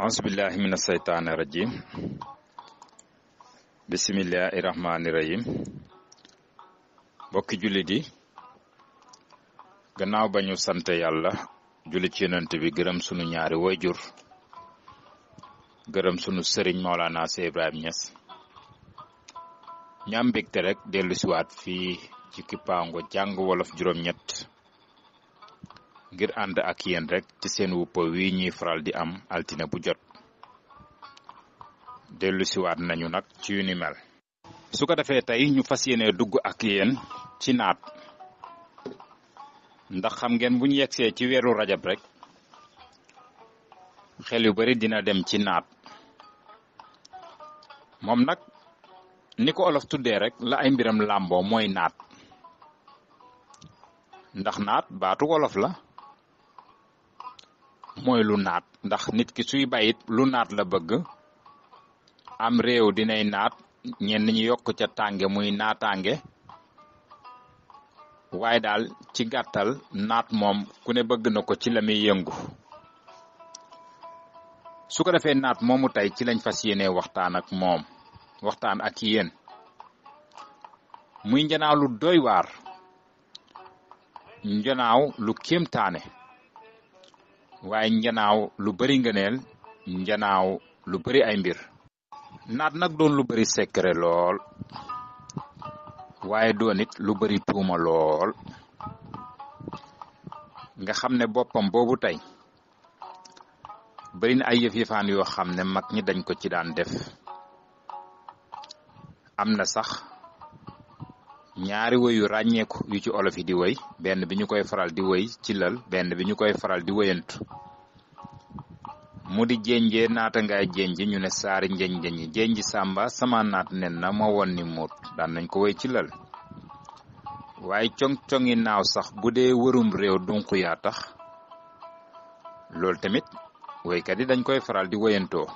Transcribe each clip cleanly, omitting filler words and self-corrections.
A'uzubillahi mina saytaani rajim. Bismillahi rahmaani rahim. Mbokki jullit yi gannaaw ba ñu sante yàlla julli ci yonent bi gërëm sunu ñaari wayjur gërëm sunu sëriñ Maolana Cheikh Ibrahim Niass ñaam mbégte rek dellu siwaat fii ci Kippaango jàng wolof juróom-ñett ngir ànd ak yéen rek ci seen wuppa wi ñuy faral di am altine bu jot dellu siwaat nañu nag ci yu ni mel su ko defee tey ñu fas yéene dugg ak yéen ci naat ndax xam ngeen bu ñu yegsee ci weeru rajab rek xel yu bari dina dem ci naat moom nag ni ko olof tuddee rek la ay mbiram làmboo mooy naat ndax naat baatu wolof la mooy lu naat ndax nit ki suy bayit lu naat la bëgg am réew dinay naat ñenn ñi yokk ca tànge muy naataange waaye daal ci gàttal naat moom ku ne bëgg na ko ci la muy yëngu su ko defee naat moomu tey ci lañ fas yéene waxtaan ak yéen muy njanaaw lu doy waar njanaaw lu kéemtaane waaye njanaaw lu bari ngëneel njanaaw lu bari ay mbir naat nag doon lu bari secret lool waaye doon it lu bari tuuma lool nga xam ne boppam boobu tey bari na ay yëf-yëfaan yoo xam ne mag ñi dañ ko ci daan def am na sax ñaari woy yu ràññeeku yu ci olof yi di woy benn bi ñu koy faral di woy ci lël benn bi ñu koy faral di woyantu mu di jénjee naata ngaay jénji ñu ne saari njeñ-njeñi jénji sàmba sama naat nen na ma won ni muut daan nañ ko woy ci lël waaye cong-congi naaw sax bu dee wërum réew dunq yaa tax loolu tamit woykat yi dañ koy faral di woyantoo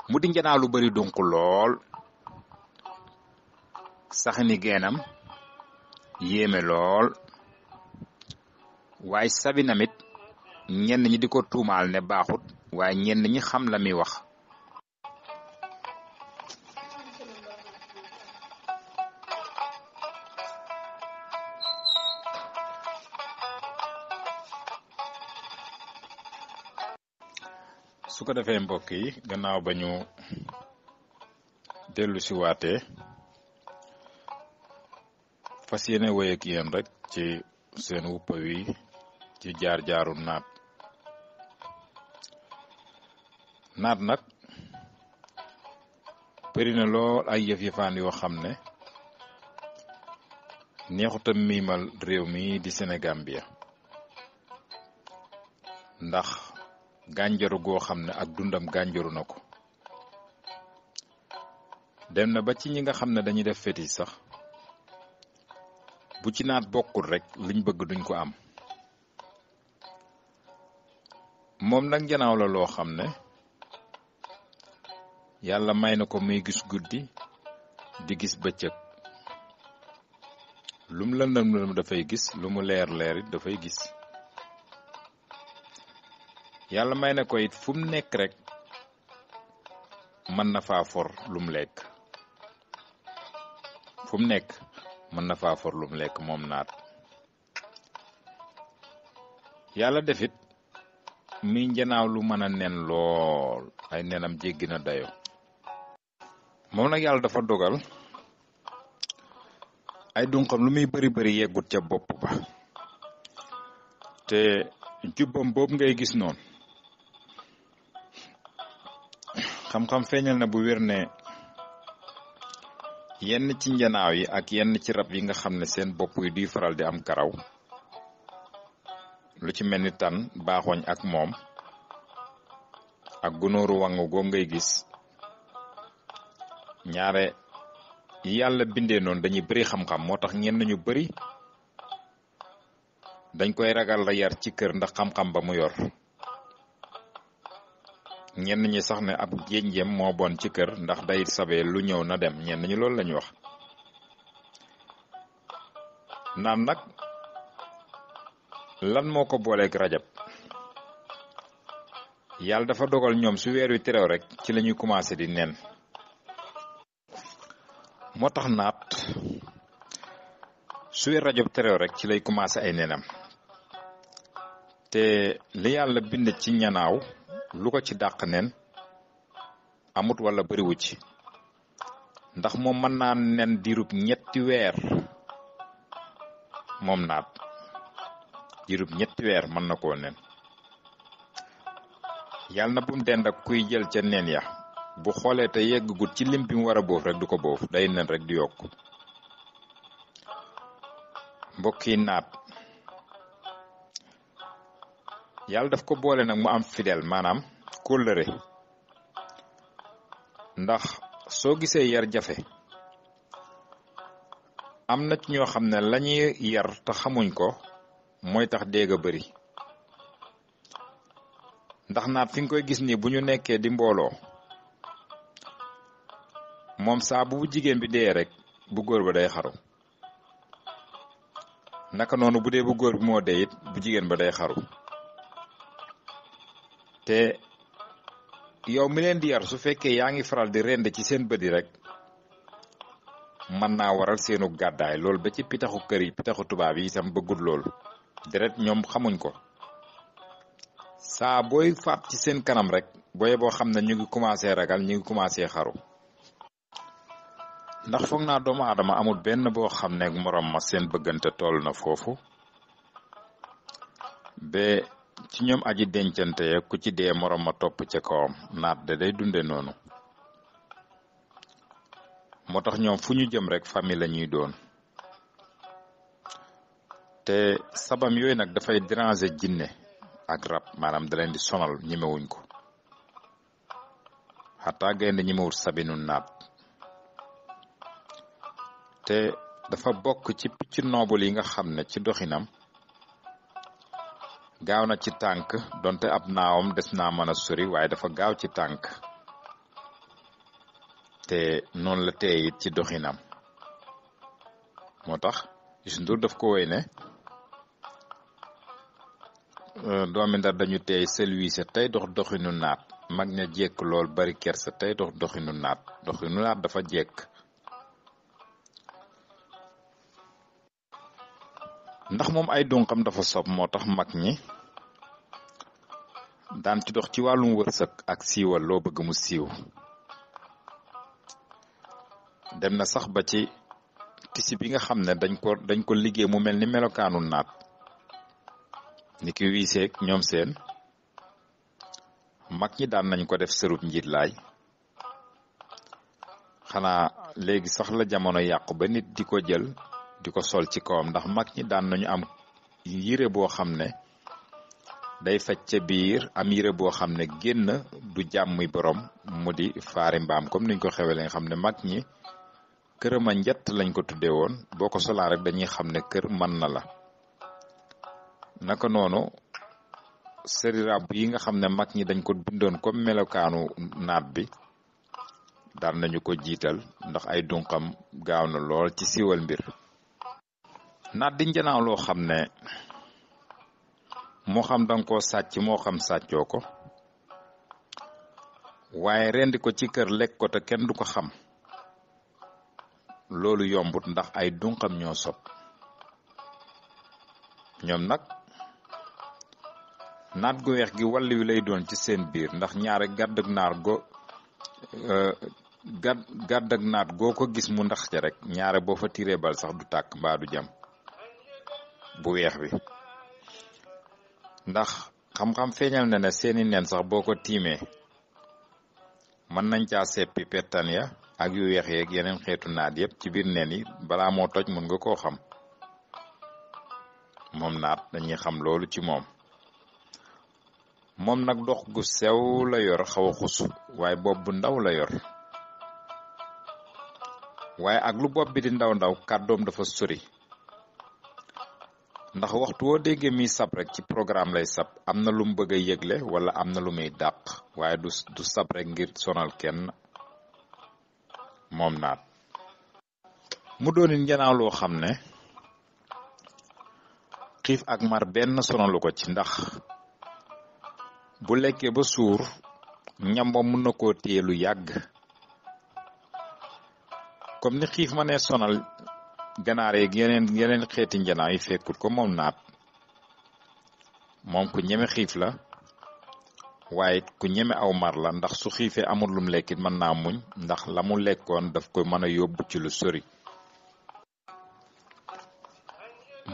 mu di njanaaw lu bari dunq lool sax ni geenam yéeme lool waaye sabinamit ñenn ñi di ko tuumaal ne baaxut waaye ñenn ñi xam la muy wax su ko defee mbokk yi gannaaw ba ñu dellu si waatee fas yéene woy ak yéen rek ci seen wuppa wi ci jaar-jaaru naat nag bëri na lool ay yëf-yëfaan yoo xam ne neexuta miimal réew mi di Sénégambia ndax gànjaru goo xam ne ak dundam gànjaru na ko dem na ba ci ñi nga xam ne dañuy def fétiche sax bu ci naat bokkul rek liñ bëgg duñ ko am moom nag njanaaw la loo xam ne yàlla may na ko muy gis guddi di gis bëccëg lum lëndëm dafay gis lu mu leer it dafay gis yàlla may na ko it fu mu nekk rek mën na faa for lum lekk fu mu nekk mën na faa for lum lekk moom naat yàlla defit mi njanaaw lu mën a nen lool ay nenam jéggi na dayo moom nag yàlla dafa dogal ay dunqam lu muy bari yeggut ca bopp ba te jubbam boobu ngay gis noonu xam-xam feeñal na bu wér ne yenn ci njanaaw yi ak yenn ci rab yi nga xam ne seen bopp yi duy faral di am karaw lu ci mel ni tan baaxooñ ak moom ak gunóoru wangu goo ngay gis ñaare yàlla bindee noonu dañuy bari xam-xam moo tax ñenn ñu bari dañ koy ragal la yar ci kër ndax xam-xam ba mu yor ñenn ñi sax ne ab jénjeem moo bon ci kër ndax day sabee lu ñëw na dem ñenn ñi loolu lañu wax naam nag lan moo ko booleeg rajab yàlla dafa dogal ñoom su weer wi terew rek ci la ñuy commencé di nen moo tax naat su weer rajab terew rek ci lay commencé ay nenam te li yàlla bind ci ñanaaw lu ko ci dàq nen amut wala bariwu ci ndax moom mën naa nen diirub ñetti weer moom naat diirub ñetti weer mën na koo nen yàlla na bum dend ak kuy jël ca nen ya bu xoolee te yeggagut ci lim bi mu war a boof rek du ko boof day nen rek di yokk mbokk yi naat yàlla daf ko boole nag mu am fidèle maanaam kóllëre ndax soo gisee yar jafe am na ci ñoo xam ne lañuy yar te xamuñ ko mooy tax dégg a bari ndax naat fi nga koy gis ni bu ñu nekkee di mbooloo moom saa bu jigéen bi dee rek bu góor ba day xaru naka noonu bu dee bu góor bi moo dee it bu jigéen ba day xaru te yow mi leen di yar su fekkee yaa ngi faral di rend ci seen bët yi rek mën naa waral seenu gàddaay loolu ba ci pitaxu kër yi pitaxu tubaab yi itam bëggul loolu deret ñoom xamuñ ko saa booy faat ci seen kanam rek booye boo xam ne ñu ngi commencé ragal ñu ngi commencé xaru ndax foog naa doomu aadama amul benn boo xam ne morom ma seen bëggante toll na foofu ba ci ñoom aji dencante ku ci dee morom ma topp ca kawam naat de day dunde noonu moo tax ñoom fu ñu jëm rek famille la ñuy doon te sabam yooyu nag dafay déranger jinne ak rab maanaam da leen di sonal ñemewuñ ko xataa gaynde ñemewut sabinu naat te dafa bokk ci picc noobul yi nga xam ne ci doxinam gaaw na ci tànk donte ab naawam des naa mën a sori waaye dafa gaaw ci tànk te noonu la teye it ci doxinam moo tax Youssou Ndour daf ko woy ne doomi Ndar dañu teey selwiise tey dox doxinu naat mag ña jekk lool bari kersa tey dox doxinu naat dafa jekk ndax moom ay dunqam dafa sob moo tax mag ñi daan ci dox ci wàllum wërsëg ak siiwal loo bëgg mu siiw dem na sax ba ci tisi bi nga xam ne dañ ko liggéey mu mel ni melokaanu naat ni ki wiiseeg ñoom seen mag ñi daan nañ ko def sërub njiit laay xanaa léegi sax la jamono yàqu ba nit di ko jël di ko sol ci kawam ndax mag ñi daan nañu am yére boo xam ne day fecc ca biir am yére boo xam ne génn du jàmmi borom mu di faari mbaam comme niñ ko xewele nga xam ne mag ñi kërama njett lañ ko tuddee woon boo ko solaa rek dañuy xam ne kër mën na la naka noonu sëri ràbb yi nga xam ne mag ñi dañ ko bindoon comme melokaanu naat bi daan nañu ko jiital ndax ay dunqam gaaw na lool ci siiwal mbir naat di njanaaw loo xam ne moo xam danga koo sàcc moo xam sàccoo ko waaye rendi ko ci kër lekk ko te kenn du ko xam loolu yombut ndax ay dunqam ñoo sob ñoom nag naat gu weex gi walli wi lay doon ci seen biir ndax ñaare gàdd ak naat goo ko gis mu ndax ca rek ñaare boo fa tiree bal sax du tàkk mbaa du jam bu weex bi ndax xam-xam feeñal na ne seeni nen sax boo ko tiimee mën nañ caa seppi pettan ya ak yu weex yeeg yeneen xeetu naat yépp ci biir nen yi balaa moo toj mën nga koo xam moom naat dañuy xam loolu ci moom nag dox gu sew la yor xaw a xus waaye bopp bu ndaw la yor waaye ak lu bopp bi di ndaw kàddoom dafa sori ndax waxtu woo déggee mi sab rek ci programme lay sab am na lu mu bëgg a yëgle wala am na lu muy dàq waaye du sab rek ngir sonal kenn moom naat mu dooni njanaaw loo xam ne xiif ak mar benn sonalu ko ci ndax bu lekkee ba suur ñam ba mun na koo téye lu yàgg comme ni xiif ma ne sonal ganaar yeeg yeneen xeeti njanaaw yi fekkut ko moom naat moom ku ñeme xiif la waaye ku ñeme aw mar la ndax su xiifee amul lum lekkit mën naa muñ ndax la mu lekkoon daf koy mën a yóbbu ci lu sori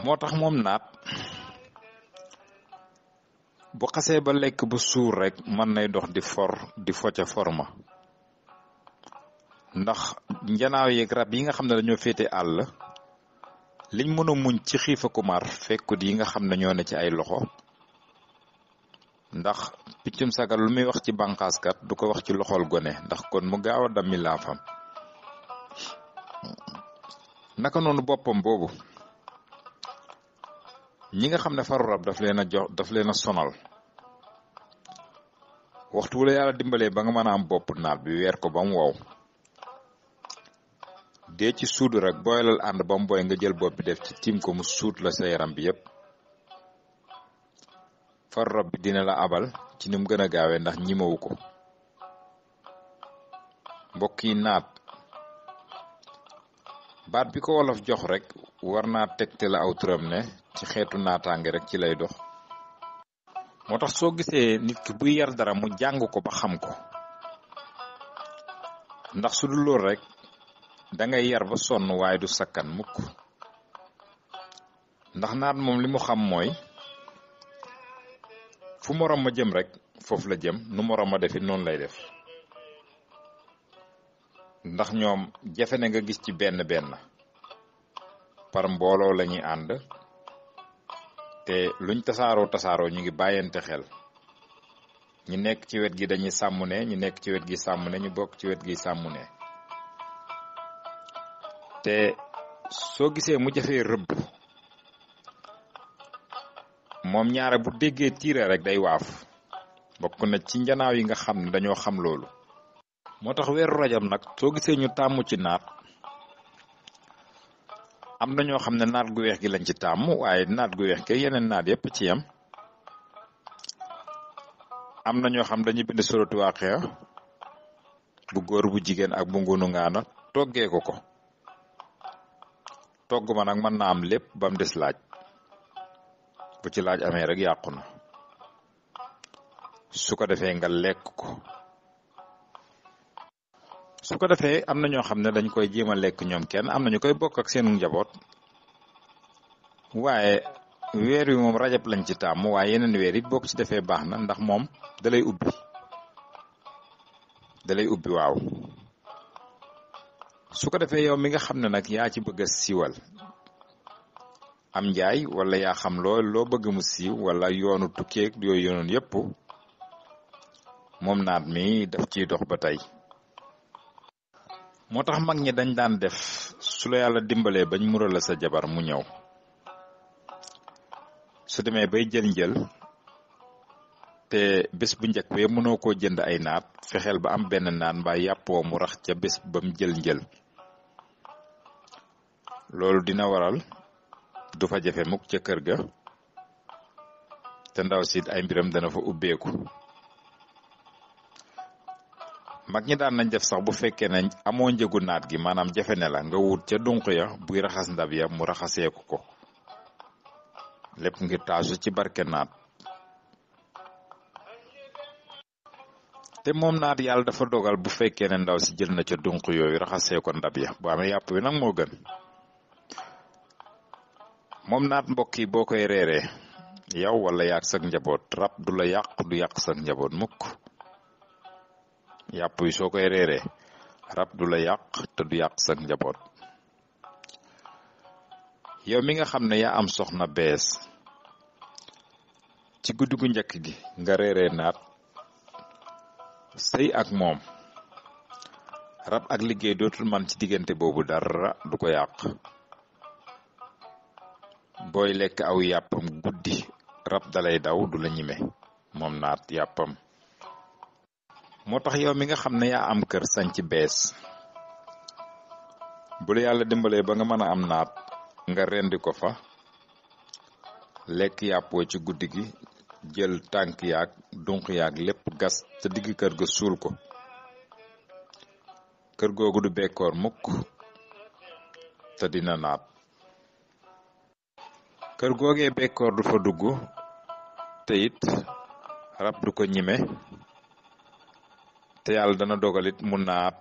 moo tax moom naat bu xasee ba lekk ba suur rek mën nay dox di fo ca forma ndax njanaaw yeeg rab yi nga xam ne dañoo féete àll liñ mën a muñ ci xiif ak mar fekkut yi nga xam ne ñoo ne ci ay loxo ndax piccum sagar lu muy wax ci bànqaaskat du ko wax ci loxol gone ndax kon mu gaaw a dammi laafam naka noonu boppam boobu ñi nga xam ne faru rab daf leen a sonal waxtu wu la yàlla dimbalee ba nga mën a am bopp naat bi weer ko ba mu wow dee ci suudu rek booylal ànd ba mu boy nga jël bopp bi def ci tiim ko mu suut la sa yaram bi yépp faru rab bi dina la abal ci ni mu gën a gaawee ndax ñimawu ko mbokk yi naat baat bi ko wolof jox rek war naa tegte la aw turam ne ci xeetu naataange rek ci lay dox moo tax soo gisee nit ki buy yar dara mu jàng ko ba xam ko ndax su dul lool rek dangay yar ba sonn waaye du sakkan mukk ndax naat moom li mu xam mooy fu morom ma jëm rek foofu la jëm nu morom ma defit noonu lay def ndax ñoom jafe na nga gis ci benn par mbooloo lañuy ànd te luñ tasaaroo ñu ngi bàyyante xel ñu nekk ci wet gi dañuy sàmm ne ñu nekk ci wet gi sàmm ne ñu bokk ci wet gi sàmm ne te soo gisee mu jafee rëbb moom ñaare bu déggee tiire rek day waaf bokk na ci njanaaw yi nga xam ne dañoo xam loolu moo tax weeru rajab nag soo gisee ñu tàmm ci naat am na ñoo xam ne naat gu weex gi lañ ci tàmm waaye naat gu weex ke yeneen naat yépp ci yam am na ñoo xam dañuy bind suratu Waaqiya bu góor bu jigéen ak bu ngunu ngaana toggee ko togg ma nag mën naa am lépp ba mu des laaj bu ci laaj amee rek yàqu na su ko defee nga lekk ko su ko defee am na ñoo xam ne dañ koy jéem a lekk ñoom kenn am na ñu koy bokk ak seenu njaboot waaye weer wi moom rajab lañ ci tàmm waaye yeneen weer it bokk ci defee baax na ndax moom dalay ubbi waaw su ko defee yow mi nga xam ne nag yaa ci bëgg a siiwal am njaay wala yaa xam loo bëgg mu siiw wala yoonu tukkeeg yooyu yonoon yépp moom naat mi daf ciy dox ba tey moo tax mag ñi dañ daan def su la yàlla dimbalee bañ mural la sa jabar mu ñëw su demee bay jël te bés bu njëkk bee mënoo koo jënd ay naat fexeel ba am benn naan mbaa yàppoo mu rax ca bés bam jël loolu dina waral du fa jafe mukk ca kër ga te ndaw si ay mbiram dana fa ubbeeku mag ñi daan nañ def sax bu fekkee ne amoo njëgu naat gi maanaam jafe ne la nga wut ca dunq ya buy raxas ndab ya mu raxaseeku ko lépp ngir taasu ci barke naat te moom naat yàlla dafa dogal bu fekkee ne ndaw si jël na ca dunq yooyu raxasee ko ndab ya bu amee yàpp wi nag moo gën moom naat mbokk yi boo koy reeree yow wala yàq sak njaboot rab du la yàq du yàq sak njaboot mukk yàpp yi soo koy reeree rab du la yàq te du yàq sak njaboot yow mi nga xam ne yaa am soxna bees ci guddi gu njëkk gi nga reeree naat sëy ak moom rab ak liggéey dootul man ci diggante boobu dara du ko yàq booy lekk aw yàppam guddi rab dalay daw du la ñime moom naat yàppam moo tax yow mi nga xam ne yaa am kër sañ ci bees bu la yàlla dimbalee ba nga mën a am naat nga rendi ko fa lekk yàppoo ci guddi gi jël tànk yaag dunq yaag lépp gas ca digg kër ga suul ko. kër googu du bekkoor mukk te dina naat. kër googee bekkoor du fa dugg te it rab du ko ñime te yàlla dana dogalit mu naat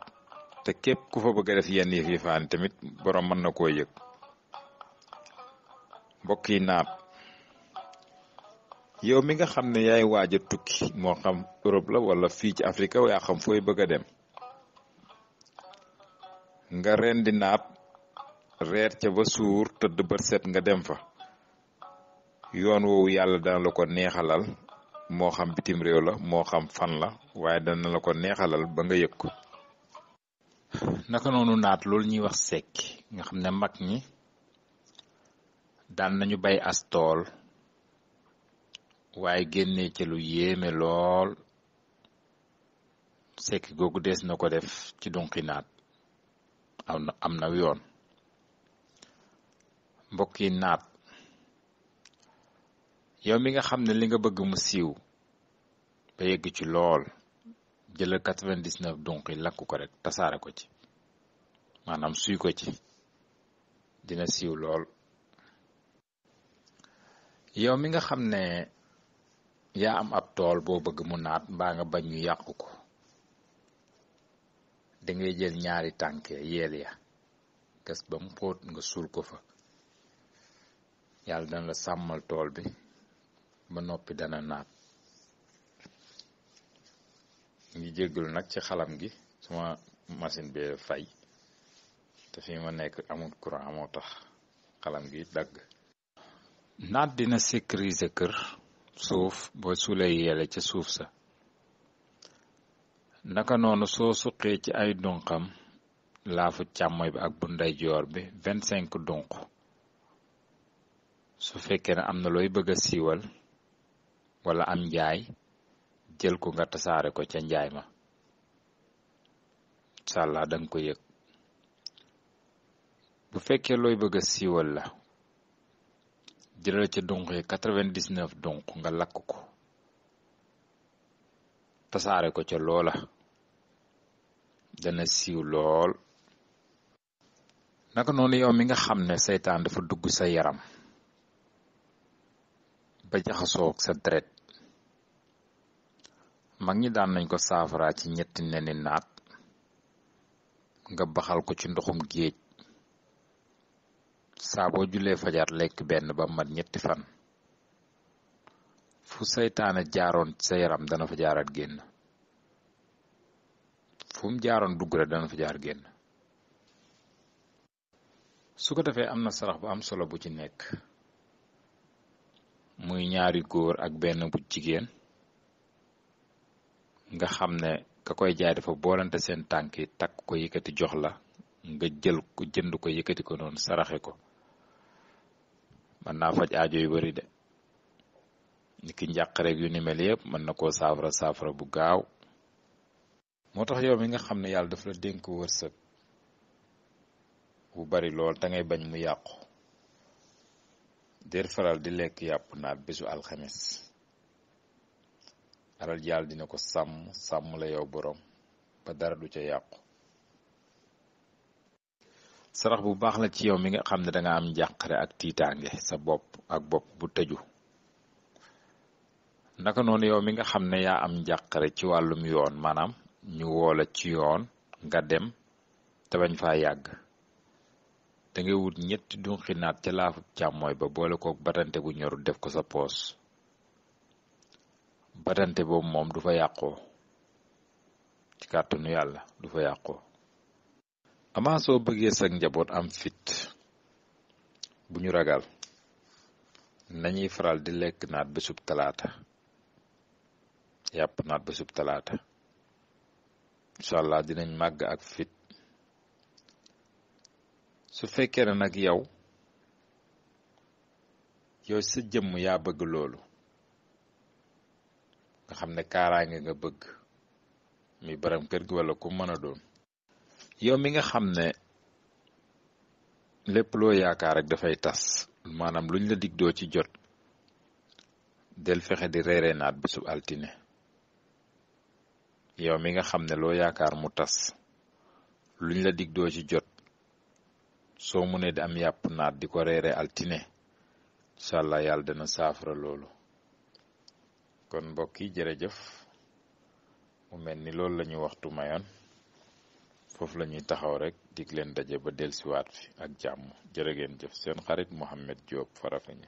te képp ku fa bëgg a def yenn yi faan tamit borom mën na koo yëg. mbokk yi naat yow mi nga xam ne yaay waaj a tukki moo xam Europe la wala fii ci Afrique yaa xam fooy bëgg a dem nga rendi naat reer ca ba suur tëdd bët set nga dem fa yoon woowu yàlla dana la ko neexalal moo xam bitim réew la moo xam fan la waaye dana la ko neexalal ba nga yëg ko. naka noonu naat loolu ñuy wax sekki nga xam ne mag ñi daan nañu bay as tool waaye génnee ca lu yéeme lool. sekki googu dees na ko def ci dunqi naat am na yoon. mbokk yi naat yow mi nga xam ne li nga bëgg mu siiw ba yegg ci lool jëlal 99 dunq yi lakk ko rek tasaare ko ci maanaam suy ko ci dina siiw lool. yow mi nga xam ne yaa am ab tool boo bëgg mu naat mbaa nga bañ ñu yàqu ko dangay jël ñaari tànke yeel ya gas ba mu xóot nga suul ko fa. yàlla dana la sàmmal tool bi ba noppi dana naat. ngi jéggalu nag ci xalam gi suma machine bi fay te fi ma nekk amul courant moo tax xalam gi dagg. naat dina sécuriser kër suuf boo suulee yeele ca suuf sa. naka noonu soo suqee ci ay dunqam laafu càmmoy bi ak bu ndeyjoor bi 25 dunq. su fekkee ne am na looy bëgg a siiwal wala am njaay jël ko nga tasaare ko ca njaay ma inshallah danga ko yëg. bu fekkee looy bëgg a siiwal la jëlal ca dunq yi 99 dunq nga lakk ko tasaare ko ca loola dana siiw lool. naka noonu yow mi nga xam ne seytaan dafa dugg sa yaram ba jaxasoog sa deret mag ñi daan nañ ko saafara ci ñetti neni naat nga baxal ko ci ndoxum géej saa boo julee fajar lekk benn ba mat ñetti fan fu seytaane jaaroon sa yaram dana fa jaaraat génn fu mu jaaroon dugg rek dana fa jaar génn. su ko defee am na sarax bu am solo bu ci nekk muy ñaari góor ak benn bu jigéen nga xam ne ka koy jaay dafa boolante seen tànk yi takk ko yëkkati jox la nga jël ko jënd ko yëkkati ko noonu saraxe ko mën naa faj aajo yu bari de ni ki njàq rek yu ni mel yëpp mën na koo saafara bu gaaw. moo tax yow mi nga xam ne yàlla dafa la dénk wërsëg bu bari lool te ngay bañ mu yàqu der faral di lekk yàpp naat bésu alxames alal yàlla dina ko sàmm la yow borom ba dara du ca yàqu. sarax bu baax la ci yow mi nga xam ne danga am njàqare ak tiitaange sa bopp ak bopp bu tëju. naka noonu yow mi nga xam ne yaa am njàqare ci wàllum yoon maanaam ñu woola ci yoon nga dem te bañ faa yàgg da ngay wut ñetti dunqi naat ca laafu càmmooy ba boole kook batante bu ñorul def ko sa poos. batante boobu moom du fa yàqoo ci kàttanu yàlla du fa yàqoo. amaa soo bëggee sag njaboot am fit bu ñu ragal nañuy faral di lekk naat bésub talaata yàpp naat bésub talaata inshallah dinañ màgg ak fit. su fekkee ne nag yow sa jëmm yaa bëgg loolu nga xam ne kaaraange nga bëgg mi baram kër gi wala ku mën a doon yow mi nga xam ne lépp loo yaakaar rek dafay tas maanaam luñ la dig doo ci jot del fexe di reeree naat bisub altine yow mi nga xam ne loo yaakaar mu tas luñ la dig doo ci jot soo mu ne di am yàpp naat di ko reeree altine incha allah yàlla dana saafara loolu. kon mbokk yi jërëjëf mu mel ni loolu la ñu waxtu mayoon foofu la ñuy taxaw rek dig leen daje ba dellusiwaat fi ak jàmm jërë ngeen jëf seen xarit Mouhamed Diop Farafeñe.